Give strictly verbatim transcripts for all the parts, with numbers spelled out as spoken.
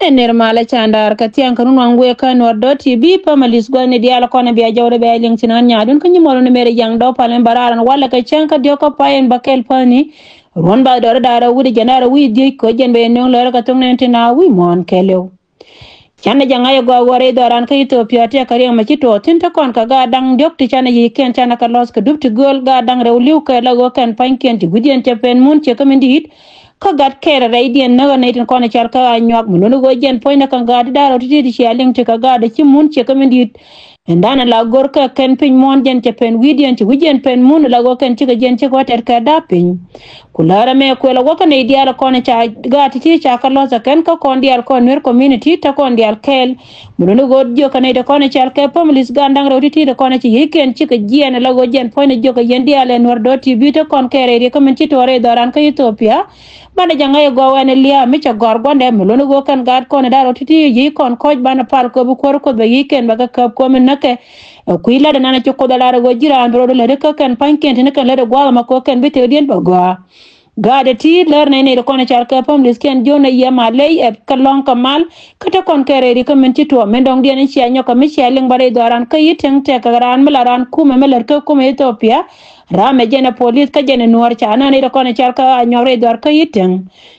Nɛ ner malɛ candaar kɛ thiaŋ kɛ run waŋ wëë kä Nuɔr dɔ̱t ti bi pamalis gua̱thni diaal kɔn bia jɔwdɛ bia liŋ thi̱n ɣän nyaadun kä nyi mɔl ni merɛ yaŋ dɔ̱ pal mi bararan walɛ kɛ cäŋ kä diɔ̱k kä pay in bä kɛl päni. Ruɔ̱n ba dɔɔri da̱rɛ wi̱cdɛ jɛn da̱rɛ wi̱i̱ dhiec kɛ jɛn bɛ yɛ nöŋ lärä kɛ thoŋ nɛn tin a wi̱i̱ muɔ̱ɔ̱n kɛɛliw. Canɛ jɛ ŋa̱c ɛ gɔaa wä rɛy dhɔran kä Ethiopia tɛk kɛ riɛŋ mɛ ci tuɔɔk thi̱n te kɔn kɛ gaat da̱ŋ diɔ̱k ti canɛ yiëëkiɛn canɛ kɛ lɔ̱th kɛ dup ti gööl gaat da̱ŋ rɛw li̱w kɛ la ɣöö kɛn pa̱nykiɛn ti gui̱cdiɛn cɛ pɛn mun ciɛ kä min di̱i̱t. Kä gat kɛɛl rɛydiɛn näk ɛ nɛy tin kɔn ɛ cal kä a nyuak mi luni ɣöö jɛn puɔ̱nydɛ kɛ gaat ti da̱r ɔ ti̱ti̱ ti cia liŋ ti kɛ gaat ɛ ci mun ciɛ kä min di̱i̱t. Ɛn da̱a̱n ala go̱r kä kɛn piny muɔ̱ɔ̱n jɛn cɛ pɛn wi̱i̱diɛn ci wi̱c jɛn pɛn mun ala ɣöö kɛn cikɛ jɛn cikɛ wä tɛt kɛ da̱a̱p piny. Ku läärä mɛ kuɛl a wä kä nɛy diaal kɔn ca gaat ti̱ti̱ ca kä lɔ̱th ɛ kɛn kä kɔn diaal kɔn Nuer community te kɔn diaal kɛɛl. Mi luni ɣöö jiök kä nɛy ti kɔn cal kɛ families gaan da̱ŋ rɛw ti̱ti̱ ti kɔn ci yi̱c kɛn cikɛ jiɛɛn ala ɣöö jɛn puɔ̱nydɛ jiök ɛ yɛn diaal ɛ Nuɔr dɔ̱t ti bi te kɔn kɛɛl rɛy ri kä min ci tuɔɔr rɛy dhɔran kä Ethiopia. Banɛ jɛ ŋäc ɛ gɔaa ɛn ɛ lia̱a̱ mi cɛ gɔ̱a̱r gua̱ndɛ mi luni ɣöö kɛn gaat kɔn ɛ da̱r ɔ ti̱ti̱ yic kɔn kɔc banɛ pal köp kuäär kuoth bɛ yic kɛn bɛ kɛ käp köp mi näkɛ. Ɛ kui̱ lat ɛnan ɛ ci kuoth ɛ lar ɛ ɣöö ji̱ raan bi rɔɔdu lät kä kɛn pa̱nykiɛn tin kɛn lät ɛ gua̱a̱th ɛmɛ kɛ kɛn bi tëkdiɛn bɛ gɔaa. Gaat ɛ ti lär nɛy nɛy ti kɔn ɛ cal kɛ pamiliskiɛn jiön ɛ yɛ mal ley ɛ kɛ lɔ̱ŋ kɛ mal. Kä te kɔn kɛ rɛy ri kä min ci tuɔɔk min dɔ̱ŋdiɛn in cia nyɔk kɛ mi cia liŋ bä rɛy dhɔran kä yi̱ teŋ tɛk kɛ raan mi la raan kumɛ mi lät kä kumɛ Ethiopia. Ram ɛ jɛn ɛ polis kä jɛn ɛ nuɔ̱ɔ̱r ca nä nɛy ti kɔn ɛ cal kä a nyɔk rɛy dhɔr kä yi̱ teŋ.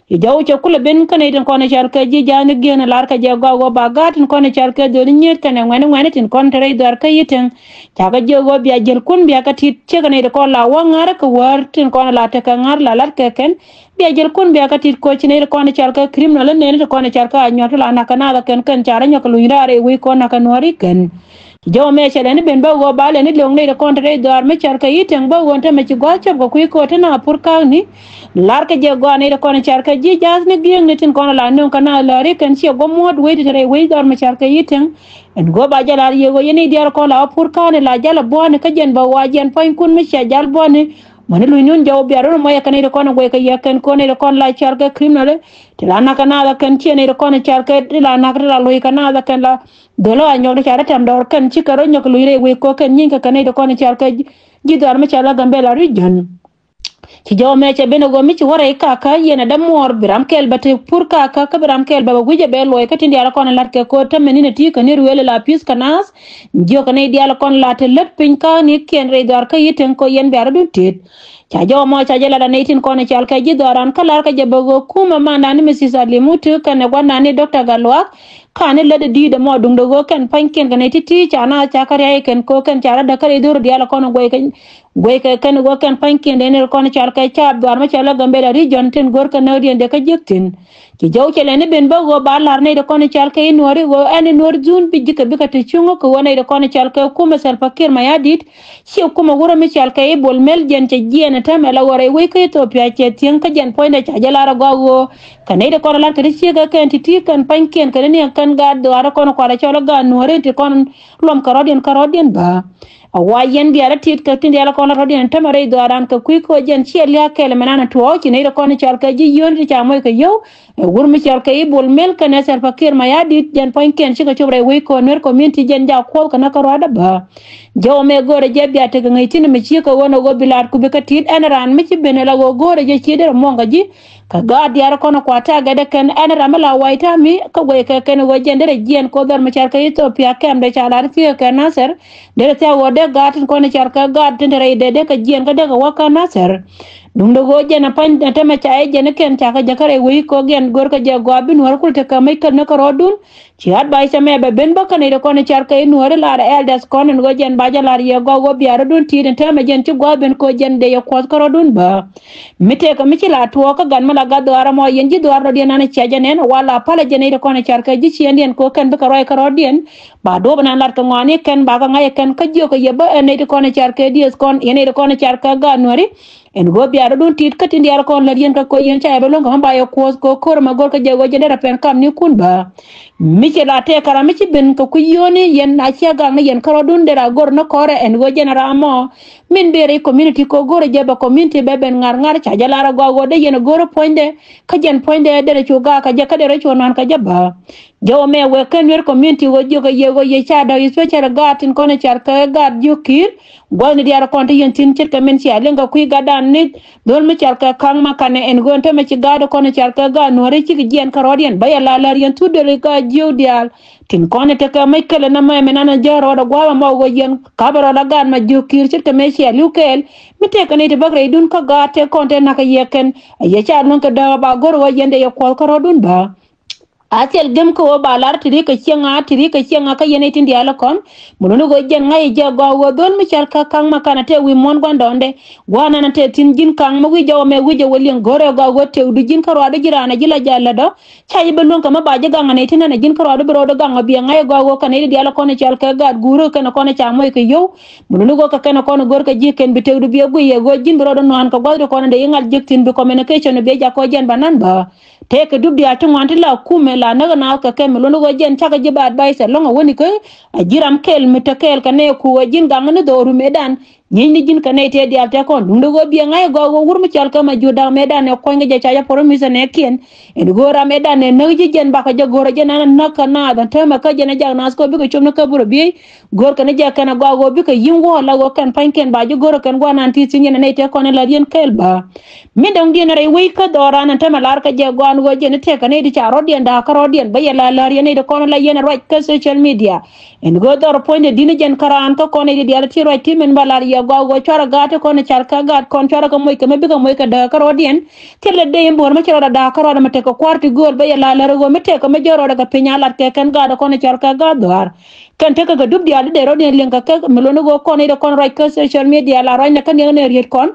Ci jɔw cɛ kulɛ ben kä nɛy tin kɔn ɛ cal kɛ ji̱ ja̱a̱n i̱ gi̱e̱n ɛ lar kɛ jɛ gɔaa ɣöö ba gaat tin kɔn ɛ cal kɛ dhöl i̱ nyiet kɛnɛ ŋuɛ̈ni ŋuɛ̈ni tin kɔn te rɛy dhɔr kä yi̱ teŋ. Ca kɛ jiök ɣöö bia jiɛl kun bia kɛ tit ciek ɛ nɛy ti kɔn la wä ŋa̱r kä wäär tin kɔn ɛ la tekɛ ŋa̱r la lat kɛ kɛn. Bia jiɛl kun bia kɛ tit koci nɛy ti kɔn ɛ cal kɛ criminal ɛ nɛy ti kɔn ɛ cal kɛ a nyuɔ̱t ti la na̱k kɛ naath ɛ kɛn kɛn ca rɔ nyɔk kɛ luny raar ɛ wec kɔn na̱k kɛ nuɔ̱ɔ̱r i̱ kɛn. Jɔw mɛ cɛ lɛni ben bä ɣöö ba lɛni löŋ nɛy ti kɔn te rɛy dhɔaar mi cär kɛ yi̱ teŋ bä ɣöö te mɛ ci gua̱a̱th cop kɛ kui̱ kööt te na pur ka̱a̱kni. Lar kɛ jɛ gɔaa nɛy ti kɔn cär kɛ ji̱ ja̱a̱th ni gi̱eŋni tin kɔn la nöŋ kɛ na läri kɛn ciɛ guɔ muɔ̱ɔ̱t wec ti te rɛy wec dhɔaar mi cär kɛ yi̱ teŋ. Ɛn ɣöö ba jɛ lar yɛ ɣöö yɛn i̱ diaal kɔn la wä pur ka̱a̱kni la jal ɛ buɔ̱ɔ̱ni kä jɛn bä wa jiɛn puɔ̱ny kun mi cia jal buɔ̱ɔ̱ni. Mäni luny nun jɔw biar run mɔyɛ kɛ nɛy ti kɔn ɛ guɛy kɛ yɛ kɛn kööt nɛy ti kɔn la cär kɛ criminal. Ti la na̱k kɛ naath ɛ kɛn ciɛ nɛy ti kɔn ɛ cär kɛ ti la na̱k ti la lo̱c kɛ naath ɛ kɛn la. Dhöl ɣä a nyɔk ti ca rɔ tɛm dɔɔr kɛn cikɛ rɔ nyɔk luny rɛy wec kɔ kɛn nyieny kɛ kɛn nɛy ti kɔn i̱ cal kɛ ji̱ dhuaar mi cal ɣä Gambela region. Ci jɔw mɛ cɛ ben a ɣöö mi ci wä rɛy kakä yɛn a dämuɔɔr bi ram kɛl bɛ te pur kakä kä bi ram kɛl bɛ bɛ wi̱cɛ bɛ luɔc kä tin diaal kɔn a la̱t kɛ ko̱r tämɛ ni̱n a ti kɛ ni ruëël a la pi̱th kɛ naath. Jiök kɛ nɛy diaal kɔn la te lät piny ka̱a̱k ni kiɛn rɛy dhuaar kä yi̱ teŋ kɔ yɛn bia rɔ dun tet. Ca jɔw mɔ ca jɛ lat a nɛy tin kɔn i̱ cal kɛ ji̱ dhɔran kä lar kä jɛ bä ɣöö kumɛ mandan ni mi thith a limu ti kɛn ɛ gua̱ndan ni Dɔktɔr Gatluak. Ka̱n i̱ lät i̱ di̱i̱t ɛmɔ duŋdɛ ɣöö kɛn pa̱nykiɛn kɛ nɛy ti̱ti̱ ca na ca kä ria̱c kɛn kɛ ɣöö kɛn ca rɔ däk kä rɛy dho̱r diaal ɛ kɔn ɛ guɛy kɛ guɛy kɛ kɛn ɣöö kɛn pa̱nykiɛn dee ni kɔn i̱ cal kɛ caap dhuar mi ca lä Gambela region tin go̱r kɛ näk diɛn dee kä jiäk thi̱n. Ci jɔw cɛ lɛn i̱ ben bä ɣöö ba lar nɛy ti kɔn i̱ cal kɛ i̱ nuɔ̱ɔ̱ri ɣöö ɛn i̱ nuɔ̱ɔ̱r dhun bi ji̱ kɛ bikɛ te cuŋä kɛ ɣöö nɛy ti kɔn i̱ cal kɛ kumɛ Salva Kiir Mayardit. Ciɛ kumɛ wurɛ mi cal kɛ i̱ Bol Mel jɛn cɛ jiɛɛn ɛ täämɛ la ɣöö rɛy wec kä Ethiopia cɛ thiäŋ kä jɛn puɔ̱nydɛ ca jɛ lar agɔaa ɣöö kɛ nɛy ti kɔn ɛ lar kɛ ti ciek ɛ kɛn ti ti kɛn pa̱nykiɛn kɛ ni ni kɛn gaat dhuaar ɛ kɔn ɛ kuarɛ cɔl ɛ gaat nuɔ̱ɔ̱ri ti kɔn luɔm kɛ rɔ̱diɛn kä rɔ̱diɛn bä. A wa yɛn biarä tit kɛ tin diaal ɛ kɔn ɛ rɔ̱diɛn täämɛ rɛy dhuaaran kɛ kui̱ kɛ ɣöö jɛn ciɛ lia̱a̱ kɛl ɛ mɛnan ɛ tuɔɔk ci nɛy ti kɔn ɛ cal kɛ ji̱ yio̱o̱ni ti ca moc kɛ yio̱w. Ɛ wur mi cɔal kɛ i̱ Bol Mel kɛnɛ Salva Kiir Mayardit jɛn pua̱nykiɛn cikɛ cop rɛy wec kɔn Nuer community jɛn jak kuɔth kɛ näk kä ruacdä bä. Jɔw mɛ go̱o̱rɛ jɛ bia tekɛ ŋäc thi̱n mi ciek kɛ ɣöö nɔ ɣöö bi la̱t ku bikɛ ti̱i̱t ɛn raan mi ci ben ɛ la ɣöö go̱o̱rɛ jɛ ci derɛ muɔ̱ŋ kɛ ji̱. Kɛ gaat diaal kɔn ɛ kua̱r tɛ̈r gɛtdɛ kɛn ɛn raan mi la wac ta̱a̱ mi kä guɛc kɛ kɛn ɣöö jɛn derɛ jiɛɛn koth dhɔr mi cɔal kɛ Ethiopia kɛmdɛ ca la̱r thiek kɛ Nathir. Derɛ thia̱k ɣöö dee gaat tin kɔn ɛ cɔal kɛ gaat tin te rɛy dee dee kɛ jiɛɛn kä dee kɛ wä kä Nathir. Duundɛ ɣöö jɛn ɛ pa̱ny ɛ tɛmɛ ca jɛ jɛn ɛ kɛn ca kɛ jäkä rɛy wec kɔkiɛn görkɛ jɛ gɔaa bi nuɔ̱ɔ̱r kul tekɛ mec käl ni kärɔɔdun. Ci advice ɛmɛ bɛ ben bä kä nɛy ti kɔn i̱ car kɛ i̱ nuɔ̱ɔ̱ri lar ɛ elders kɔn ɛn ɣöö jɛn ba jɛ lar yɛ gɔaa ɣöö bia rɔ̱dun ti̱i̱t ɛn tɛmɛ jɛn ci gɔaa ben kɛ ɣöö jɛn dee yɛ kuɔth kärɔɔdun bä. Mi tëëkɛ mi ci la tuɔɔk kä gat mi la gat dhuaar ɛmɔ yɛn ji̱ dhuaar rɔ̱diɛn an cia jɛ nɛn ɛ wa la palä jɛ nɛy ti kɔn i̱ car kɛ ji̱ ciëndiɛn kɛ ɣöö kɛn bikɛ ruac kärɔɔdiɛn. Ba duɔ̱ɔ̱p ɛn an lat kɛ ŋɔaani kɛn ba kɛ ŋa̱c ɛ kɛn kä jiökɛ yɛ bä ɛn nɛy ti kɔn i̱ car kɛ dieth kɔn yɛn nɛy ti kɔn i̱ car kɛ gat nuɔ̱ɔ̱ri. Ɛn ɣöö bia rɔ̱dun ti̱i̱t kä tin diaal kɔn lät yɛn kä koc yɛn ca yɛ bɛ luäŋ kɛ ɣän ba yɛ kuɔth kɛ ko̱r ɛmɛ go̱r kä jɛ ɣöö jɛ derɛ pɛn kamnikun bä. Mi cɛ la tɛɛk kɛ ram mi ci ben kɛ kui̱ yio̱o̱ni yɛn a ciɛ gak ni yɛn kärɔɔdun derɛ a go̱r ni kɔrɛ ɛn ɣöö jɛn a ram mɔ. Min bëë rɛy community kɛ ɣöö go̱rɛ jɛ bɛ community bɛ ben ŋa̱r ŋa̱r ca jɛ lar a gɔaa ɣöö dee yɛn a go̱r puɔ̱nydɛ. Kä jɛn puɔ̱nydɛ derɛ cu gak kɛ jɛ kä derɛ cu nɔ̱a̱n kɛ jɛ bä. Jɛ wä mɛ wek kä Nuer community wä jiök a yɛ wä yɛ ca dɔ̱k, especially gaat tin kɔn ɛ car kɛ gaat jiök ki̱i̱r. Gua̱thni diaal kɔn ti yɛn thi̱n ce̱tkɛ min cia liŋ kɛ kui̱ gatdan ni dhol mi car kɛ Kaŋ Makanɛ ɛn ɣöö ɛn tämɛ ci gaat kɔn ɛ car kɛ gaat Nuääri cikɛ jiɛɛn kärɔɔdiɛn. Bä yɛ la lär yɛn thut döli gaat jiök diaal tin kɔn ɛ tekɛ mec kälɛ nɔmɔ ɛmɛ nan ɛ jääk rɔɔdɛ gua̱a̱th ɛmɔ wä yɛn kapɛ rɔɔdɛ gaat ma jiök ki̱i̱r ce̱tkɛ mɛ cia li̱w kɛɛl. Mi tëëkɛ nɛy ti bäk rɛydun kä gaat tëë kɔn tëë na̱k kɛ yɛ kɛn ɛ yɛ ca luäŋ kɛ dääk ɛ ba go̱r ɛ wä yɛn dee yɛ kuɔth kärɔɔdun bä. A thil gem kä ɣöö ba lar ti ri kɛ cieŋ a ti ri kɛ cieŋ a kä yɛn itin diaal ɛ kɔn. Mi luni ɣöö jɛn ŋa̱c ɛ jɛ gɔaa ɣöö dhol mi cɔal kä Kaŋ Makanɛ tëë wi̱i̱ muɔ̱ɔ̱n gua̱ndɔɔŋdɛ. Gua̱a̱r nan tëë thi̱n ji̱n Kaŋ mi wi̱c jɛ wä mɛ wi̱c jɛ wä liŋ go̱rɛ gɔaa ɣöö tëëkdu ji̱n kä ruaadu ji̱ raan ɛ ji̱ la jɛ lätdɔ. Ca ji̱ bi luäŋ kɛ mi ba ji̱ gaŋ ɛ nɛy ti nan ɛ ji̱n kä ruaadu bi rɔɔdu gaŋ ɛ biɛ ŋa̱c ɛ gɔaa ɣöö kɛ nɛy ti diaal ɛ kɔn ɛ cɔal kɛ gaat guurä kɛn ɛ kɔn ɛ ca moc kɛ yio̱w. Mi luni ɣöö kɛ kɛn ɛ kɔn ɛ go̱r kɛ ji̱ kɛn bi tëëkdu biɛ guic ɛ ɣöö ji̱n bi rɔɔdu nuan kɛ gua̱thdu kɔn ɛ dee i̱ ŋa̱l jiäk thi̱n bi communication ɛ biɛ jak kɔc jɛn ba nan bä. Tëëkɛ dup diaal ti ŋuan ti la kumɛ la näk ɛ naath kɛ kɛ mi luɔ̱n ɣöö jɛn cakɛ ji̱ ba advice ɛlɔ̱ŋ ɛ wäni kä a ji̱ ram kɛl mi te kɛɛl kɛ nɛy ku ɣöö ji̱n gaŋ ni dho̱o̱r rumɛ dan. Nyiecni ji̱n kɛ nɛy tëë diaal tɛk kɔn duundɛ ɣöö biɛ ŋa̱c ɛ gɔaa ɣöö wur mi cɔal kɛ ma jiök da̱k mëë dan ɛ kuɔ̱ny kɛ jɛ ca jɛ promise ɛ nɛɛkiɛn. Ɛn ɣöö ram ëë dan ɛ näk ji̱ jɛn bakɛ jɛ go̱o̱rä jɛn an näk kɛ naath ɛn täämɛ kä jɛn ɛ jak naath kɛ ɣöö bikɛ cop ni kä burɛ biey. Go̱o̱r kɛn jɛ kɛn ɛ gɔaa ɣöö bikɛ yi̱ŋ wuɔ̱ɔ̱r la ɣöö kɛn pa̱nykiɛn ba ji̱ go̱o̱rä kɛn gua̱a̱r nan ti thi̱n yɛn ɛ nɛy tëë kɔn ɛ la̱t yɛn kɛɛl bä. Min dɔ̱ŋ diɛn rɛy wec kä dhɔran ɛn tämɛ lar kä jɛ gɔaa ɛn ɣöö jɛn i̱ tëëkɛ nɛy ti ca rɔ̱diɛn da̱a̱k kä rɔ̱diɛn bä yɛ la lär yɛn nɛy ti kɔn ɛ la yɛn ɛ ruac kä social media. Ɛn ɣöö dhɔr puɔ̱nydɛ di̱n i̱ jɛn kä raan kä kɔn nɛy ti diaal ti ruac ti min ba lar yɛ gɔaa ɣöö cuarɛ gaat ti kɔn ɛ car kä gaat kɔn cuarɛ kɛ moc kɛ mi bikɛ moc kɛ da̱a̱k kä rɔ̱diɛn. Thilɛ dee in buɔ̱r mi ci rɔɔdɛ da̱a̱k kä rɔɔdɛ mi tekɛ kua̱r ti gööl bä yɛ la lär ɣöö mi tëëkɛ mi jɔ̱ɔ̱r rɔɔdɛ kɛ piny a lat kɛ kɛn gaat ɛ kɔn ɛ car kä gaat dhɔaar. Kɛn tekɛ kɛ dup diaal ti dee rɔ̱diɛn liŋ kɛ kɛ mi luɔ̱n i̱ ɣöö kɔn i̱ dee kɔn ruac kä social media la ruacnɛ kä niɛk nɛ riet kɔn.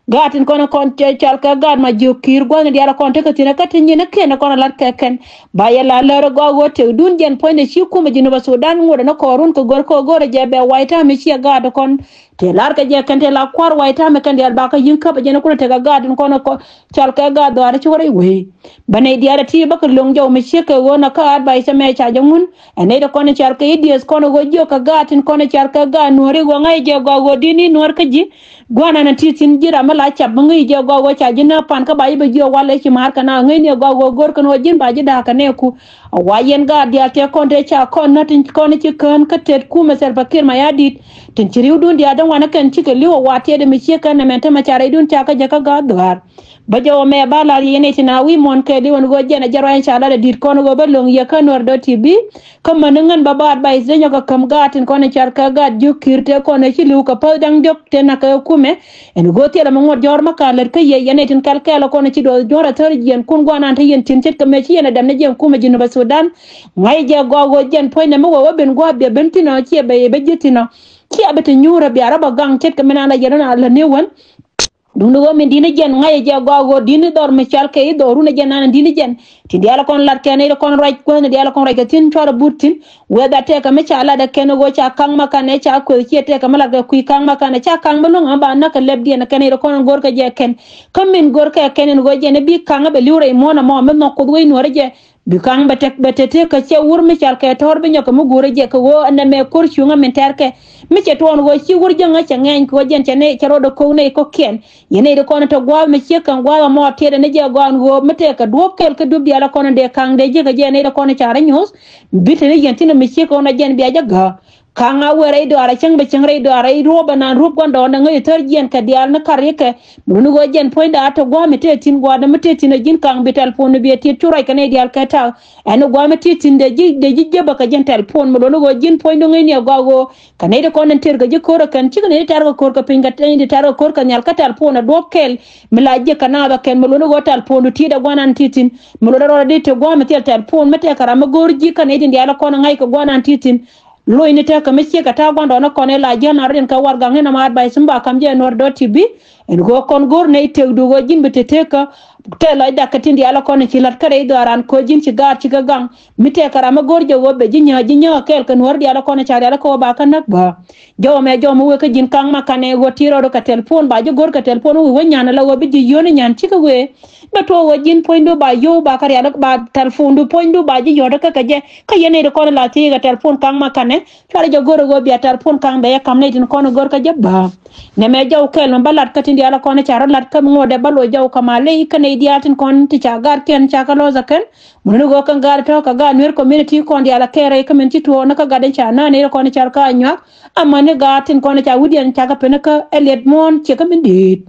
Gaat tin kɔn kɔn cɛ cɔal kɛ gaat ma jiök ki̱i̱r gua̱thni diaal kɔn tekɛ thi̱n kä ti nyin ɛ kiɛn ɛ kɔn ɛ lat kɛ kɛn. Ba yɛ la lär ɛ gɔaa ɣöö tëkdun jɛn puɔ̱nydɛ ci kumɛ Jinub Sudan ŋot ɛn ɛ kɔɔrun kɛ gör kɛ ɣöö go̱rɛ jɛ bɛ wa̱a̱ i̱ ta̱a̱ mi ciɛ gaat ɛ kɔn. Tëë lar kɛ jɛ kɛn tëë la kua̱r wa̱a̱ i̱ ta̱a̱ mi kɛn diaal bakɛ yi̱ŋ käp ɛ jɛn ɛ kulɛ tekɛ gaat tin kɔn ɛ kɔn cɔal kɛ gaat dhɔaar ɛ ci wä rɛy wee. Bä nɛy diaal ɛ ti bä kɛ lo̱ŋ jɔw mi ciek kɛ ɣöö na kä advice ɛmɛ ca jɛ ŋun. Ɛ nɛy ti kɔn ɛ car kɛ idieth kɔn ɛ ɣöö jiök kɛ gaat tin kɔn ɛ car kɛ gaat nuɔ̱ɔ̱ri ɣöö ŋa̱c jɛ gɔaa ɣöö di̱t ni nuɔ̱ɔ̱r kä ji̱. Gua̱a̱r nan ɛ ti thi̱n ji̱ ram mi la cap bi ŋäc jɛ gɔaa ɣöö ca ji̱ nääk pan kä ba ji̱ bɛ jiök walɛ ci ma̱a̱r kɛ na ŋäcni ɛ gɔaa ɣöö go̱o̱r kɛn ɣöö ji̱n ba ji̱ da̱a̱k kɛ nɛɛku. A wa yɛn gaat diaal tëë kɔn tëë ca kɔn nä tin kɔn ci kään kä tet kumɛ Salva Kiir Mayardit. Tin ci ri̱wdun diaal däŋ wanɛ kɛn cikɛ li̱w a wa tiɛɛt ɛmɛ ciek kɛn nɛmɛn te mɛ ca rɛydun ca kä jɛ kä gaat dhɔaar. Bä jɛ wä mɛ ba lar yɛ nɛy tin a wi̱i̱ muɔ̱ɔ̱n kɛ li̱w ɛn ɣöö jɛn a jɛ ruac in ca lat ɛ di̱t kɔn ɣöö bä lo̱ŋ yɛ kä Nuer dot T V. Kä mäni ŋän bä ba advice dee nyɔk kɛ käm gaat tin kɔn in car kɛ gaat jiök ki̱i̱r tëë kɔn ɛ ci li̱w kɛ päth da̱ŋ diɔ̱k tëë nak kɛ kumɛ. Ɛn ɣöö thilɛ mi ŋuɔ̱t jɔ̱ɔ̱r mi ka lät kä yɛ yɛn nɛy tin kɛl kɛɛl ɛ kɔn ɛ ci duɔth jɔ̱ɔ̱r ɛ thäär jiɛn kun guanan te yɛn tin ce̱tkɛ mëë ci yɛn ɛ dɛm ni jiɛn kumɛ Jinub Sudan. Ŋa̱c jɛ gɔaa ɣöö jɛn puɔ̱nydɛ mi wee wä ben gua̱a̱th biɛ ben thi̱n ɔ ciɛ bɛ yɛ bä ji̱ thi̱n ɔ. Ciɛ bɛ te nyuurä bia rɔ bä gaŋ ce̱tkɛ mi naan la yɛn ɔ na lät ni wän. Duundɛ ɣöö min di̱t ni jɛn ŋa̱cɛ jɛ gɔaa ɣöö di̱t ni dhɔr mi cal kɛ i̱ dhɔrun ɛ jɛn nan di̱t ni jɛn. Tin diaal kɔn lat kɛn i̱ kɔn ruac kuäth ni diaal kɔn ruac kɛ thi̱n cuarɛ but thi̱n. Whether tɛkɛ mi ca lat ɛ kɛn ɣöö ca Kaŋ Makanɛ ca kueth ciɛ tɛkɛ mi lat kɛ kui̱ Kaŋ Makanɛ ca Kaŋ mi luäŋ ɛmɛ ba näk kɛ lɛpdiɛn ɛ kɛn i̱ kɔn go̱r kɛ jɛ kɛn. Kä min go̱r kɛ kɛn in ɣöö jɛn i̱ bi Kaŋ ɛ bɛ li̱w rɛy muɔ̱ɔ̱n ɛmɔ mi nhɔk Kuoth wec nuɔ̱ɔ̱rä jɛ. Bi Kaŋ bɛ tɛk bɛ tete kä ciɛ wur mi cal kɛ tɔ̱r bi nyɔk kɛ mi guurä jɛ kɛ ɣöö ɛnɛ mɛ ko̱r cuŋä min tɛ̈rkɛ. Mi cɛ tuɔɔn ɣöö ci wur jäŋä cɛ ŋɛɛny kɛ ɣöö jɛn cɛ nɛ cɛ rɔɔdɛ ko̱k nɛy kɔ̱kiɛn. Yɛn nɛy ti kɔn tɛ gua̱a̱th mi ciek kɛn gua̱a̱th ɛmɔ tiɛɛdɛ ni jɛ gɔaa ɛn ɣöö mi tëëkɛ duɔ̱ɔ̱p kɛl kä dup diaal ɛ kɔn in dee Kaŋ dee jiäkä jɛ nɛy ti kɔn in ca rɔ nyuuth. Bi te ni yɛn thi̱n mi ciek kɛ ɣöö na jɛn bia jɛ gääk. Kaŋ a wee rɛy dɔaar a cäŋ bɛ cäŋ rɛy dɔaar rɛy ruɔ̱p ɛnan ruɔ̱p gua̱ndɔɔŋdɛ ŋäc thäär jiɛn kɛ diaal ni kar yikɛ. Mi luni ɣöö jɛn puɔ̱nydɛ a te gua̱a̱th mi tëë thi̱n gua̱a̱th mi tëë thi̱n a ji̱n Kaŋ bi tɛlpon ni bi ɛ tiɛt cu ruac kɛ nɛy diaal kɛ ta̱a̱. Ɛn gua̱a̱th mi tëë thi̱n dee ji̱ dee ji̱ jiäpä kɛ jɛn tɛlpon mi luni ɣöö ji̱n puɔ̱nydɛ ŋäcni ɛ gɔaa ɣöö kɛ nɛy ti kɔn ɛn tëër kɛ ji̱ ko̱r ɛ kɛn cikɛ nɛy ti tɛ̈r kɛ ko̱r kɛ piny kɛ nɛy ti tɛ̈r kɛ ko̱r kɛ nhial kä tɛlpon ɛ duɔ̱ɔ̱p kɛl. Mi la jiäk kɛ naath ɛ kɛn mi luni ɣöö tɛlpondu ti̱i̱t ɛ gua̱a̱th nan tëë thi̱n. Mi luni rɔɔdɛ dee te gua̱a̱th mi thil tɛlpon mi tɛkɛ ram mi go̱o̱r ji̱ kä nɛy tin diaal ɛ kɔn ɛ ŋa̱c kɛ gua̱a̱th nan tëë thi̱n. Lo̱cni tekɛ mi ciek kɛ ta̱a̱ gua̱ndɔɔŋni kɔn ëë la jiäk na rɔ̱diɛn kɛ warɛgakni nɔmɔ advice mi ba ka̱m jɛ Nuer dot T V. Ɛn ɣöö kɔn go̱r nɛy tëkdu ɣöö ji̱n bi te tëk kä tɛth lɔcda kɛ tin diaal ɛ kɔn ci la̱t kä rɛy dhɔaaran ko̱ ji̱n ci gaat cikɛ gaŋ. Mi tëëkɛ ram mi go̱r jɛ ɣöö bɛ ji̱ nyääk ji̱ nyääk kɛɛl kɛ Nuäär diaal ɛ kɔn ca rial kä ɣöö ba kä näk bä. Jɔw ɛmɛ jɔw mi wee kä ji̱n Kaŋ Makanɛ ɣöö ti rɔɔdu kɛ tɛlpon ba ji̱ go̱r kɛ tɛlpon wee wä nyan ala ɣöö bi ji̱ yio̱o̱ni nyan cikɛ wee. Bɛ tuɔɔk ɣöö ji̱n puɔ̱nydu ba yio̱w ba kä rial ba tɛlpondu puɔ̱nydu ba ji̱ yɔ̱ɔ̱t kä kɛ jɛ. Kä yɛn nɛy ti kɔn la thiec kɛ tɛlpon Kaŋ Makanɛ. Cuarɛ jɛ go̱r ɛ ɣöö bia tɛlpon Kaŋ bɛ yɛ ka̱m nɛy tin kɔn go̱r kä jɛ bä. Nɛmɛ jɔw kɛl mi bä lat kä tin diaal kɔn ca rɔ lat kä mi ŋuɔ̱tdɛ bä loc jɔw kä ma ley kä nɛy diaal tin kɔn ti ca gat kɛn ca kä lɔth ɛ kɛn. Mun ni ɣöö kɛn gat tɔ̱ kɛ gat Nuer community kɔn diaal ɛ kɛɛrɛ kä min ci tuɔɔk ni kä gat in ca nään ni kɔn cal kä Anyuak. Amäni gat tin kɔn ca wi̱diɛn ca kä pen kä Elliot Muɔ̱ɔ̱n ciɛ kä min di̱i̱t.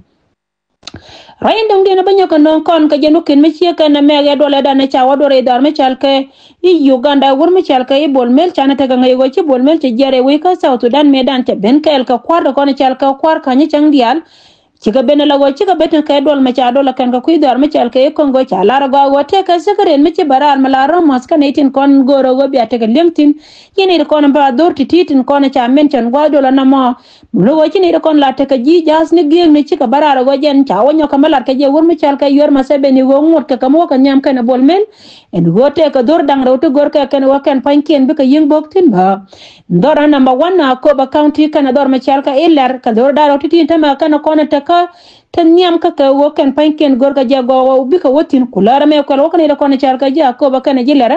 Rɛy in dɔ̱ŋ diɛn bä nyɔk kɛ nööŋ kɔn kɛ jɛn wä kin mi ciek kɛn nɛ mɛk ɛ duɔl ɛ dan ɛ ca wä duɔl rɛy dhɔr mi cal kɛ i̱ Uganda wur mi cal kɛ i̱ Bol Mel canɛ tekɛ ŋäc ɣöö ci Bol Mel cɛ jiɛɛr ɛ wec kä South Sudan mëë dan cɛ ben kɛɛl kɛ kua̱r dɛ kɔn cal kɛ kua̱r ka̱ny cäŋ diaal. Cikɛ ben ɛ la ɣöö cikɛ ben kɛ duɔl mɛ ca duɔl ɛ kɛn kɛ kui̱ dhɔr mi cal kɛ i̱ Congo ca lar ɛ gɔaa ɣöö tëëkɛ secretary mi ci bɛ raar mi la Ramos kɛn i̱ tin kɔn go̱o̱r ɛ ɣöö bia tekɛ li̱eŋ thi̱n. Yɛn i̱ ti kɔn bä a dhor ti̱ti̱ tin kɔn ca mention gua̱a̱th duɔl ɛ nɔmɔ. Mun ɣöö ci nɛy ti kɔn la tekɛ ji̱ ja̱a̱th ni gi̱eŋni cikɛ bä raar ɛ ɣöö jɛn ca wä nyɔk kɛ mi lat kɛ jɛ wur mi cal kɛ yuɛr Museveni ɣöö ŋuɔ̱t kɛ kɛ mi wä kɛ nhiam kɛn ɛ Bol Mel. Ɛn ɣöö tëëkɛ dhor da̱ŋ rɛw ti gör kɛ kɛn ɣöö kɛn pa̱nykiɛn bikɛ yi̱ŋ bo̱k thi̱n bä. Dhɔr ɛ number one Akobo County kɛn ɛ dhɔr mi cal kɛ i̱ Lɛr kɛ dhor da̱ŋ rɛw ti tin tämɛ kɛn ɛ kɔn ɛ tekɛ te nhiam kä kɛ ɣöö kɛn pa̱nykiɛn gör kɛ jɛ gɔaa ɣöö bikɛ wä thi̱n ku lär ɛmɛ kuɛl wä kɛn ɛ kɔn ɛ cal kɛ ji̱ Akobo kɛn ɛ ji̱ Lɛr.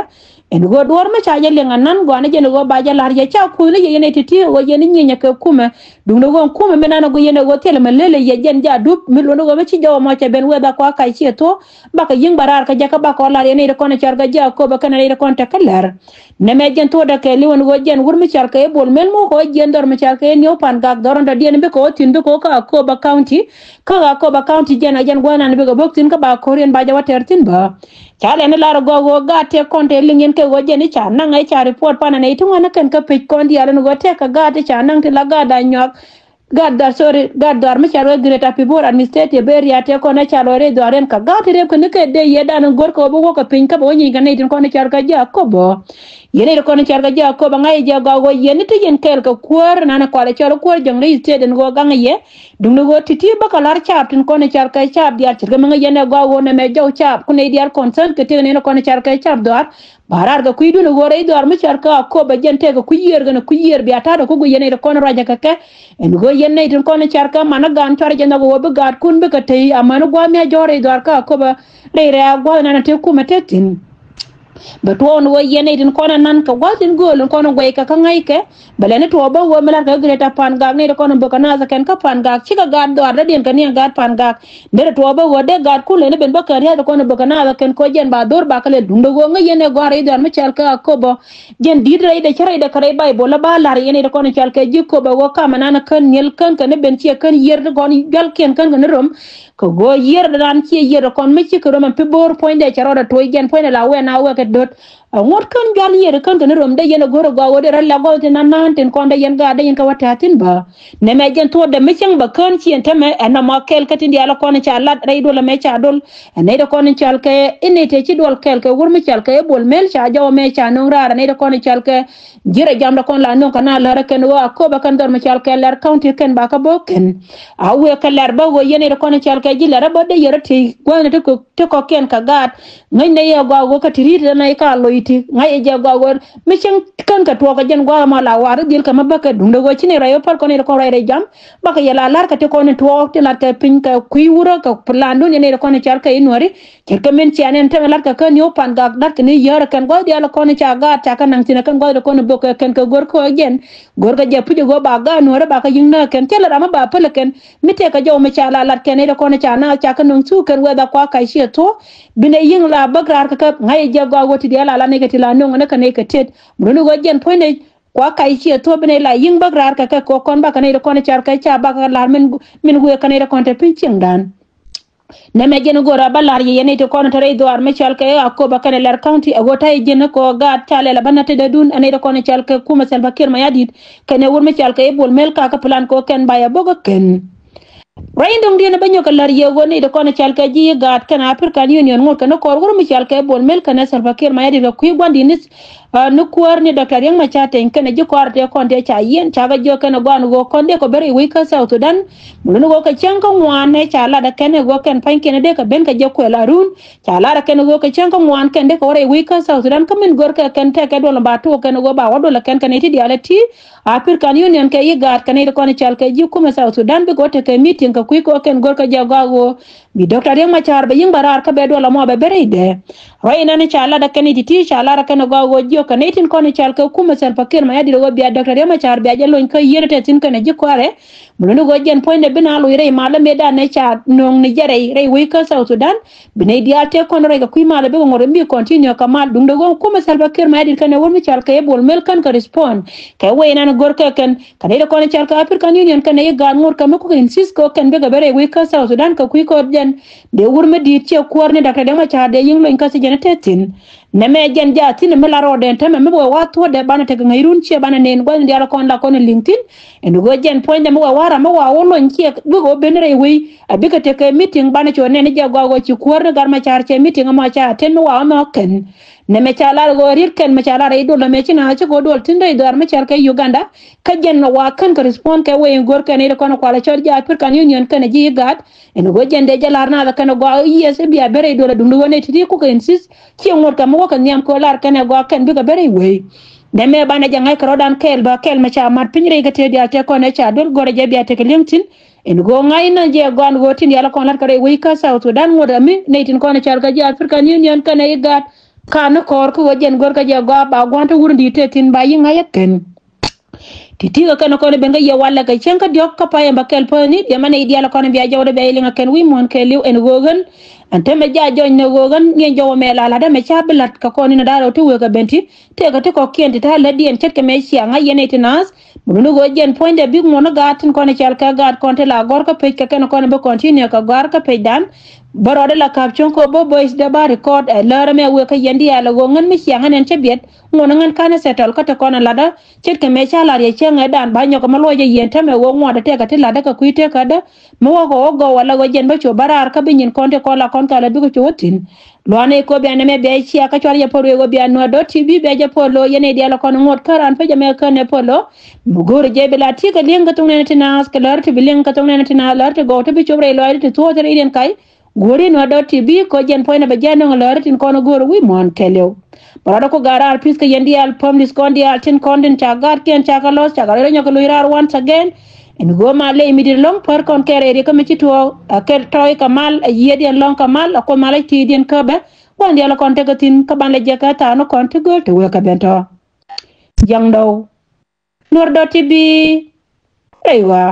Ɛn ɣöö duɔ̱ɔ̱r mi ca jɛ liŋ anan gɔaa ni jɛn ɣöö ba jɛ la̱r jɛ ca kuth ni yɛ yɛn ɛ ti̱ti̱ ɣöö yɛn i̱ nyieny ɛ kɛ kumɛ. Duundɛ ɣöö kumɛ mi nan ɛ gui yɛn ɛ ɣöö thilɛ mi lel ɛ yɛ jɛn ja dup mi luɔ̱ndɛ ɣöö mi ci jɔw ɛmɔ cɛ ben weth a kɔa kac ciɛ thuɔ̱k. Bakɛ yi̱ŋ ba raar kä jɛ kä bakɔ la̱r yɛn ɛ ti kɔn ɛ cɔr kɛ ji̱ Akobo kɛn ɛ ti kɔn tekɛ lɛr. Nɛmɛ jɛn thuɔ̱kdɛ kɛ li̱w ɛn ɣöö jɛn wur mi cal kɛ i̱ Bol Mel muk ɣöö jiɛn dhɔr mi cal kɛ i̱ New Pangak dhɔr ɛn dɔ̱diɛn bikɛ ɣöö thi̱n bikɛ ɣöö kä Akobo County. Kä Akobo County jɛn a jɛn gua̱a̱th nan bikɛ bo̱k thi̱n kä ba ko̱r yɛn ba jɛ wä tɛr thi̱n bä. Ca lɛn i̱ lar ɛ gɔaa ɣöö gaat tëë kɔn tëë liŋ yɛn kɛ ɣöö jɛn i̱ ca naŋ ɛ ca report pan anɛ i̱ ti ŋuan ni kɛn kä pec kɔn diaal ɛn ɣöö tëëkɛ gaat i̱ ca naŋ ti la gaat Anyuak. Gaat dhɔar, sorry, gaat dhɔar mi ca rɔ Greater Pibor Administrative Area tëë kɔn ɛ ca lɔ rɛy dhɔar ɛn kɛ gaat ti rep kɛ ni kɛ dee yɛ dan in go̱r kɛ ɣöö bi wä kɛ piny kä bɛ wä nyieny kɛ nɛy tin kɔn i̱ car kɛ ji̱ Akobo. Yɛn i̱ ti kɔn i̱ car kɛ ji̱ Akobo ŋa̱c i̱ jɛ gɔaa ɣöö yɛn i̱ ti yɛn kɛɛl kɛ kuäär nan i̱ kɔalɛ cɔl kuäär Jonglei State ɛn ɣöö gaŋ i̱ yɛ. Duundɛ ɣöö ti̱ti̱ bä kɛ la̱r caap tin kɔn i̱ car kɛ caap diaal ce̱tkɛ mi ŋäc yɛn ɛ gɔaa ɣöö nɛmɛ jɔw caap ku nɛy diaal concern kɛ tiek nɛn kɔn i̱ car kɛ caap dhɔaar. Ba raar kɛ kui̱dun ɛ ɣöö rɛy dhɔaar mi car kɛ Akobo jɛn tëëkɛ kui̱ yiër kɛn ɛ kui̱ yiër bia ta̱a̱dɛ ku guic yɛn i̱ ti kɔn i̱ ruacɛ kɛ kɛ. Ɛn ɣöö yɛn nɛy tin kɔn i̱ car kɛ man i̱ gaan cuarɛ jɛ nhɔk ɛ ɣöö bi gaatkun bikɛ tey amäni gua̱a̱th mi a jɔ̱ɔ̱r rɛy dhɔaar kä Akobo. Rɛy rɛ̈ɛ̈k gua̱a̱th nan ɛ tëë kumɛ tëë thi̱n. Bɛ tuɔɔk ni ɣöö yɛn nɛy tin kɔn anan kɛ gua̱th tin gööl in kɔn in guɛy kɛ kä ŋäckɛ. Bɛ lɛni tuɔɔk bä ɣöö mi la̱rkɛ kä Greater Pangak nɛy ti kɔn in bök kɛ naath kɛn kä Pangak cikɛ gaat dhɔaar dädiɛn kɛ ni ɛ gaat Pangak. Derɛ tuɔɔk bä ɣöö dee gaatkun lɛni ben bä kɛ ria̱th ti kɔn in bök kɛ naath kɛn kɔ jɛn ba dhor ba kɛ lɛ duundɛ ɣöö ŋäc yɛn ɛ gɔaa rɛy dhɔaar mi cɔal kɛ Akobo. Jɛn di̱t rɛy dee cä rɛy dee kɛ rɛy Baybol la ba la̱r yɛn nɛy ti kɔn in cɔal kɛ ji̱ Akobo ɣöö kamɛ nan kän nhiel kän kɛ ni ben ciɛ kän yiër ti kɔn jualkiɛn kän kɛ ni röm. Kɛ ɣöö yiër dan ciɛ yiër kɔn mi cikɛ röm ɛn Pibor puɔ̱nydɛ cɛ rɔɔdɛ toc jɛn puɔ̱nydɛ la wɛn a wɛkɛ do̱t. Ɛ ŋuɔ̱t kän jual yiër kän kɛ ni röm dee yɛn ɛ go̱r ɛ gɔaa ɣöö dee rɔ lɛ gɔw tin nan naan tin kɔn dee yɛn gaat dee yɛn kɛ wä tɛ̈th thi̱n bä. Nɛmɛ jɛn thuɔ̱kdɛ mi cäŋ bä kän ci ɛn tämɛ ɛn nɔmɔ kɛl kä tin diaal ɛ kɔn ca lat rɛy duɔl ɛmɛ ca dol. Ɛ nɛy dee kɔn in cɔal kɛ in nɛy tëë ci duɔl kɛl kɛ wur mi cɔal kɛ i̱ Bol Mel ca jɔw ɛmɛ ca no̱o̱ŋ raar ɛ nɛy dee kɔn in cɔal kɛ Ji̱ rɛy jam dɔ kɔn la nöŋ kɛ na lär kɛn ɣöö Akobo kɛn dhɔr mi cɔal kɛ Lɛr County kɛn ba kä bä kɛn. A wëë kɛ Lɛr bä ɣöö yɛn i̱ ti kɔn cɔal kɛ ji̱ Lɛr bä dee yɛr ti gua̱thni ti kɔ, ti kɔkiɛn kɛ gaat. Ŋäcnɛ yɛ gɔaa ɣöö kä ti ri̱t rɛn a i̱ ka loc ti ŋa̱c yɛ jɛ gɔaa ɣöö mi cieŋ kän kɛ tuɔɔk kɛ jɛn gua̱a̱th ɛmɔ la wa̱a̱ ri dhil kɛ mi bäkɛ duundɛ ɣöö ci ni rɛy wä päl kɔn i̱ ti kɔn rɛy rɛy jam. Bakɛ yɛ la la̱r kɛ ti kɔn i̱ tuɔɔk ti lat kɛ piny kɛ kui̱ wurä kɛ plan dun yɛn i̱ ti kɔn cɔal kɛ i̱ Nuääri. Ce̱tkɛ min ciɛ nɛn tɛmɛ la̱tkɛ kä New Pangak la̱tkɛ ni yäärä kɛn gua̱th diaal kɔn ca gaat ca kɛ naŋ thi̱n ɛ kɛn gua̱th kɔn bök kɛ kɛn kɛ go̱r kä jɛn. Go̱r kɛ jɛ puc ɛ go̱r ba gaat nuɔ̱ɔ̱rä ba kɛ yi̱ŋ nääk kɛn thilɛ ram mi ba päl ɛ kɛn. Mi tëëkɛ jɔw mi ca la lat kɛn nɛy ti kɔn ca naath ca kɛ nöŋ thuk kɛn wɛth a kua kac ciɛ thuɔ̱k. Bi nɛy yi̱ŋ la bäk raar kɛ kɛ ŋa̱c ɛ jɛ gɔaa wä ti diaal a la nɛy kɛ ti la nöŋ ɛ ni kɛ nɛy kɛ tet. Mi runi ɣöö jɛn puɔ̱ny nɛy kua kac ciɛ thuɔ̱k bi nɛy la yi̱ŋ bäk raar kɛ kɛ kɛ kɔn bakɛ nɛy ti kɔn car kɛ ca bakɛ la̱r min, min wëë kɛ nɛy ti kɔn te pi̱ny cieŋdan. Nɛmɛ jɛn go̱o̱r a bä la̱r yɛ yɛn nɛy ti kɔn te rɛy dhuaar mi cɔal kɛ Akobo kɛnɛ Lɛr County a ɣöö ta̱yɛ ji̱n kɔ gaat ca lɛl a bä nä tetdä dun ɛ nɛy ti kɔn cɔal kɛ kumɛ Salva Kiir Mayardit kɛnɛ wur mi cɔal kɛ i̱ Bol Mel ka kä plan kɔ kɛn ba yɛ bo̱k ɛ kɛn. Ruac in dɔ̱ŋdiɛn bä nyɔk kɛ la̱r yɛ ɣöö nɛy ti kɔn cɔal kɛ ji̱ gaat kɛnɛ African Union ŋot kɛn kɔɔr wur mi cɔal kɛ i̱ Bol Mel kɛnɛ Salva Kiir Mayardit kɛ kui̱ gua̱n di̱t ni Ɛ, ni kuäär ni Doctor Riek Machar Teny kɛnɛ ji̱ kɔaarɛ tëë kɔn tëë ca yiɛn ca kɛ jiök kɛnɛ gɔaa ni ɣöö kɔn dee kɔ ben rɛy wec kä South Sudan. Mi luni ɣöö kɛ cäŋ kä ŋuan ɛ ca lat ɛ kɛn ɛ ɣöö kɛn pa̱nykiɛn dee kɛ ben kɛ jɛ kuɛl arun. Ca lat ɛ kɛn ɛ ɣöö kɛ cäŋ kä ŋuan kɛn dee kɛ wä rɛy wec kä South Sudan kä min gör kɛ kɛn tɛk kɛ duɔl ba tuɔɔk kɛn ɛ ɣöö ba wä duɔl ɛ kɛn kɛn ɛ ti diaal ɛ ti. African Union kɛ i̱ gaat kɛn ɛ ti kɔn ɛ cɔal kɛ ji̱ kumɛ South Sudan bikɛ wä tekɛ meeting kɛ kui̱ kɛ ɣöö kɛn gör kɛ jɛ gɔaa ɣöö Bi Doctor Riek Machar bɛ yiŋ bɛ raar kä bɛ duɔl amɔ bɛ ben rɛydɛ. Ruac inɛn ca lat ɛ kɛn i̱ ti̱ti̱ ca lat ɛ kɛn ɛ gɔaa ɣöö jiök kɛ nɛy tin kɔn i̱ cal kɛ kumɛ Salva Kiir Mayardit ɣöö bia Doctor Riek Machar bia jɛ lony kä yieen ɛ tɛth thi̱n kɛnɛ ji̱ kua̱rɛ. Mi luni ɣöö jɛn puɔ̱nydɛ bi na loc rɛy malä mëëdan ɛ ca nööŋ ni jɛ rɛy rɛy wec kä South Sudan. Bi nɛy diaal tëë kɔn rɛy kɛ kui̱ malä bikɛ ŋot in bi continue kɛ mal duundɛ ɣöö kumɛ Salva Kiir Mayardit kɛnɛ wut mi cal kɛ i̱ Bol Mel kän kɛ respond kɛ wec inɛn go̱rkɛ kɛn. Kɛ nɛy ti kɔn i̱ cal kɛ African Union kɛnɛ i̱ gaat ŋot kɛ mi kukɛ insist kɛ kɛn bikɛ ben rɛy wec kä South Sudan kɛ kui̱ kɔn jɛn. Dee wur mi di̱i̱t ciɛ kuäär ni Doctor Riek Machar dee yiŋ lony kä thi̱n jɛn ɛ tɛth thi̱n. Nɛmɛ jɛn jaa thi̱n mi la rɔɔdɛ ɛn täämɛ mi bɛ wä thuɔ̱ɔ̱dɛ banɛ tekɛ ŋäc run ciɛ banɛ nɛn gua̱thni diaal kɔn la kɔn ɛ li̱ŋ thi̱n. Ɛn ɣöö jɛn puɔ̱nydɛ mi wä wä ram mi wä wä lony ciɛ bikɛ wä ben rɛy wec a bikɛ tekɛ meeting banɛ cu nɛn jɛ gɔaa ɣöö ci kuäär ni gat Machar cɛ meeting ɛmɔ ca tɛn mi wä wä mɛ kɛn. Nɛmɛ ca lar ɣöö riet kɛn mɛ ca lar rɛy duɔl ɛmɛ ci na ci kɛ wä duɔl thi̱n rɛy dhɔaar mi cɛl kɛ Uganda. Kä jɛn mɛ wä kɛn kɛ respond kɛ wec in go̱r kɛn i̱ ti kɔn kualɛ cɔl jɛ African Union kɛnɛ ji̱ IGAD. Ɛn ɣöö jɛn dee jɛ lar naath kɛn ɛ gɔaa i̱ yes i̱ bia ben rɛy duɔl ɛ duŋdu ɣöö nɛy ti̱ti̱ kukɛ insist. Ciɛ ŋot kɛ mi wäkɛ nhiam kɛ ɣöö lar kɛn ɛ gɔaa kɛn bikɛ ben rɛy wec. Nɛmɛ banɛ jɛ ŋa̱c kɛ rɔ̱dan kɛɛl bä kɛl mɛ ca mat piny rɛy kɛ tëë diaal tëë kɔn ɛ ca duel gɔ̱rɛ jɛ bia tekɛ li̱eŋ thi̱n. Ɛn ɣöö ŋa̱c nɛn jɛ gɔaa ɛn ɣöö tin diaal kɔn la̱t kɛ rɛy wec kä South Sudan ŋot ɛ mi nɛy tin kɔn ɛ cal kɛ ji̱ African Union kɛnɛ IGAD. Ka ni kɔɔr kä ɣöö jɛn go̱rkɛ jɛ gɔaa ba gua̱n te wur in di̱i̱t tëë thi̱n ba yi̱ ŋa̱c ɛ kɛn. Ti̱ti̱ kɛ kɛn kɔn ben kä yɛ walɛ kɛ cieŋ kä diɔ̱k kä pay ɛn bä kɛl päni diɛmɛ nɛy diaal kɔn bia jɔwdɛ bia yɛ liŋ ɛ kɛn wi̱i̱ muɔ̱ɔ̱n kɛɛliw ɛn ɣöö ɣän. Ɛn täämɛ jaa jɔny ni ɣöö ɣän ŋiɛn jɔwä mɛ la la̱tdä mɛ ca bi la̱t kɛ kɔn in da̱a̱r ɣöö ti wëë kɛ ben ti tëëkɛ ti kɔ̱kiɛn ti ta̱a̱ lätdiɛn ce̱tkɛ mɛ ciaŋ a yɛn nɛy ti naath. Mi luni ɣöö jɛn puɔ̱nydɛ bik muɔ̱n ni gaat tin kɔn i̱ cal kɛ gaat kɔn ti la gɔ̱r kä pec kɛ kɛn kɔn bi continue kɛ gɔ̱a̱r kä pecdan. Bä rɔɔdɛ la ka̱p cäŋ kɛ ɣöö bä voice dɛ ba record ɛ läär ɛmɛ wëë kä yɛn diaal ɛ ɣöö ŋän mi ciaŋ ɛn ɛn cä biɛt ŋuɔ̱n ŋän ka̱n ɛ settle kä te kɔn ɛ la̱tdä. Ce̱tkɛ mëë ca la̱r yɛ cäŋ ɛ dan ba nyɔk ɛmɛ luɔc ɛ yieen täämɛ ɣöö ŋuɔ̱t ɛ tɛkɛ ti la̱tdä kɛ kui̱ tëkädä. Mi wä kɛ ɣöö gɔw ala ɣöö jɛn bä cu bä raar kä bi nyin kɔn ti kɔn la kɔn kɛ ala bikɛ cu wä thi̱n. Lua̱a̱n ɛ ko̱ bia nɛmɛ bia cia kä cuarɛ jɛ pɔl wëë ɣöö bia nuäär dɔ̱r ti bi bia jɛ pɔl lo̱o̱ yɛn ɛ diaal ɛ kɔn ŋuɔ̱t kä raan pecä mɛ kän ɛ pɔl lo̱o̱. Mi go̱o̱rɛ jɛ bi la ti kɛ li̱eŋ kä thoŋ nɛn ti naath kɛ läär ti bi li̱eŋ kä thoŋ nɛn ti naath läär ti gɔw ti bi cop rɛy lɔaacdi ti thuɔ̱ɔ̱th rɛy riɛn ka̱c. Guuri nuäär dɔ̱r ti bi kɔ jɛn puɔ̱nydɛ bɛ jɛ nöŋ läär tin kɔn go̱o̱r wi̱i̱ muɔ̱ɔ̱n kɛɛliw. Bɛ rɔɔdɛ ku ga̱r raar pi̱th kɛ yɛn diaal päm di̱th kɔn diaal tin kɔn tin ca gaatkiɛn ca kɛ lɔth ca kɛ rɔɔdɛ nyɔk kɛ lo̱c raar once again. Ɛn ɣöö ma ley mi di̱t ɛlɔ̱ŋ pär kɔn kɛɛl rɛy riɛk kä mi ci tuɔɔk ɛ kɛl tɔ̱ɔ̱c kɛ mal ɛ yiëëdiɛn lɔ̱ŋ kɛ mal ɛ kuoth mal ɛ ti̱i̱diɛn käpɛ. Gua̱n diaal kɔn tekɛ thi̱n kä ban lɛ jɛ kɛ tha̱a̱ŋ ni kɔn ti gööl ti wëë kɛ ben tɔ̱. Jiaŋdɔw. Nuäär dɔ̱r ti bi rɛy ɣɔaa.